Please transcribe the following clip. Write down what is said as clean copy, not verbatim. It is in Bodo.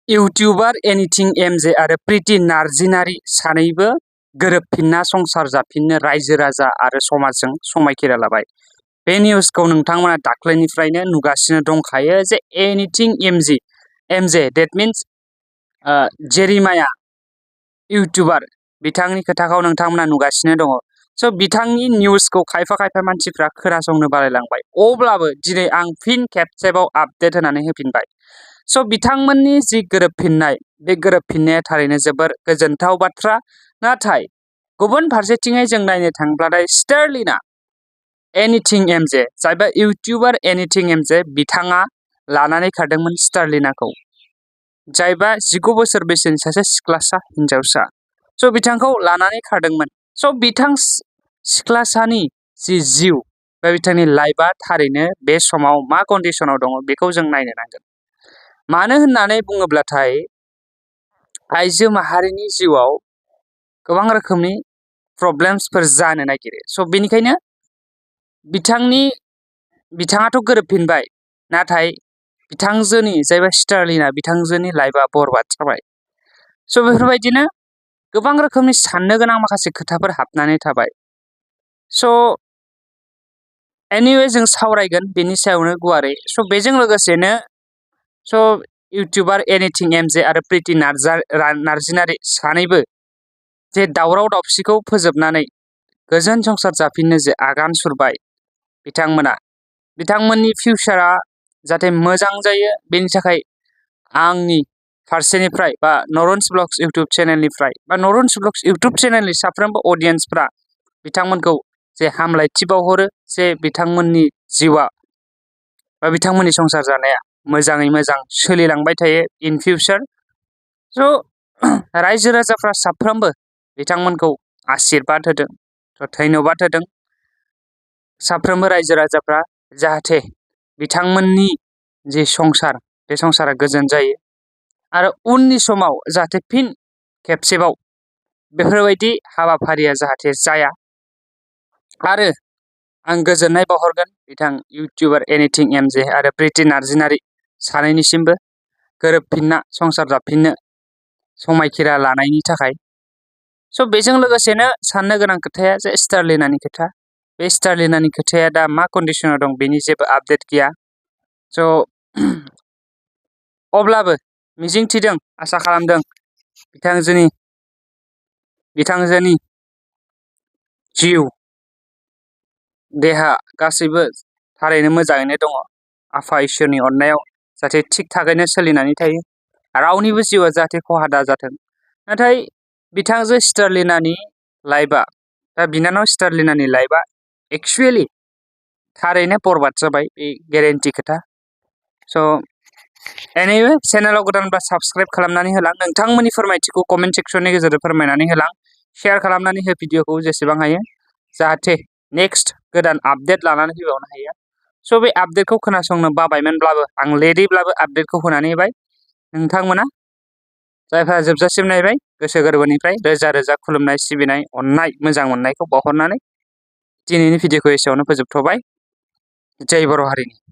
इउटिउबार एनिथिं एमजे आरो प्रिति नार्जिनारि सानैबो गोरोबफिनना संसार जाफिननो रायजो राजा आरो समाजजों समायखिरा लाबाय। बे निउसखौ नोंथांमोना दाख्लैनिफ्रायनो नुगासिनो दंखायो जे anything MJ that means Jeremiah YouTuber बिथांनि खोथाखौ नोंथांमोना नुगासिनो दङ। स' बिथांनि निउसखौ खायफा मानसिफ्रा खोनासंनो बालायलांबाय। अब्लाबो दिनै आं फिन खेबसेबाव आपडेट होनानै होफिनबाय। स' बिथांमोननि जि गोरोबफिननाय बे गोरोबफिननाया थारैनो जोबोर गोजोनथाव बाथ्रा। नाथाय गुबुन फारसेथिङै जों नायनो थाङोब्लाथाय स्टारलिना एनिथिं एमजे जायबा इउटिउबार एनिथिं एमजे बिथाङा लानानै खारदोंमोन स्टारलिनाखौ, जायबा 19 बोसोर बैसोनि सासे सिख्लासा हिनजावसा। स' बिथांखौ लानानै खारदोंमोन। स' बिथां सिख्लासानि जि जिउ बा बिथांनि लाइफआ थारैनो बे समाव मा कन्डिसनाव दङ बेखौ जों नायनो नांगोन। मानो होननानै बुङोब्लाथाय आइजो माहारिनि जिउआव गोबां रोखोमनि प्रब्लेम्सफोर जानो नागिरो। स' बेनिखायनो बिथाङाथ' गोरोबफिनबाय, नाथाय बिथांजोनि जायबा स्टारलिना बिथांजोनि लाइफआ बरबाद जाबाय। स' बेफोरबायदिनो गोबां रोखोमनि साननो गोनां माखासे खोथाफोर हाबनानै थाबाय। स' एनिवे जों सावरायगोन बेनि सायावनो गुवारै। स' बेजों लोगोसेनो स' इउटिउबार एनिथिं एमजे आरो प्रिति नार्जिनारि सानैबो जे दावराव दावसिखौ फोजोबनानै गोजोन संसार जाफिननो जे आगान सुरबाय बिथांमोननि फिउचारा जाहाथे मोजां जायो बेनि थाखाय आंनि फारसेनिफ्राय बा Narun'sVlogs इउटिउब चेनेलनिफ्राय बा Narun'sVlogs इउटिउब चेनेलनि साफ्रोमबो अडियेन्सफ्रा बिथांमोनखौ जे हामलायथि बावहरो जे बिथांमोननि जिउआ बा बिथांमोननि संसार जानाया मोजाङै मोजां सोलिलांबाय थायो इन फिउचार। स' रायजो राजाफ्रा साफ्रोमबो बिथांमोनखौ आशीर्बाद होदों, धन्यबाद होदों। साफ्रोमबो रायजो राजाफ्रा जाहाथे बिथांमोननि जि संसार बे संसारा गोजोन जायो आरो उननि समाव जाहाथे फिन खेबसेबाव बेफोरबायदि हाबाफारिया जाहाथे जाया। आरो आं गोजोननाय बावहरगोन बिथां इउटिउबार एनिथिं एमजे आरो प्रिति नार्जिनारि सानैनिसिमबो गोरोबफिनना संसार जाफिननो समायखिरा लानायनि थाखाय। स' बेजों लोगोसेनो साननो गोनां खोथाया जे स्टारलिनानि खोथा। बे स्टारलिनानि खोथाया दा मा कन्डिसनाव दं बेनि जेबो आपडेट गैया। स' अब्लाबो मिजिंथिदों, आसा खालामदों बिथांजोनि जिउ देहा गासैबो थारैनो मोजाङैनो दङ। आफा इसोरनि अननायाव जाहाथे थिग थागैनो सोलिनानै थायो। रावनिबो जिउआ जाहाथे खहा दाजाथों। नाथाय बिथांजो स्टारलिनानि लाइफआ बा बिनानाव स्टारलिनानि लाइफआ एक्सुवेलि थारैनो बरबाद जाबाय, बे गेरेन्टि खोथा। स' एनिवे चेनेलाव गोदानब्ला साबस्क्राइब खालामनानै होलां। नोंथांमोननि फोरमायथिखौ कमेन्ट सेक्सननि गेजेरजों फोरमायनानै होलां। शेयार खालामनानै हो भिडिअखौ जेसेबां हायो, जाहाथे नेक्स्ट गोदान आपडेट लानानै फैबावनो हायो। स' बे आपडेटखौ खोनासंनो बाबायमोनब्लाबो आं लेटैब्लाबो आपडेटखौ होनानै होबाय। नोंथांमोना जायफ्रा जोबजासिम नायबाय गोसो गोरबोनिफ्राय रोजा रोजा खुलुमनाय, सिबिनाय, अननाय, मोजां मोननायखौ बावहरनानै दिनैनि भिडिअखौ एसेयावनो फोजोबथ'बाय। जय बर' हारिनि।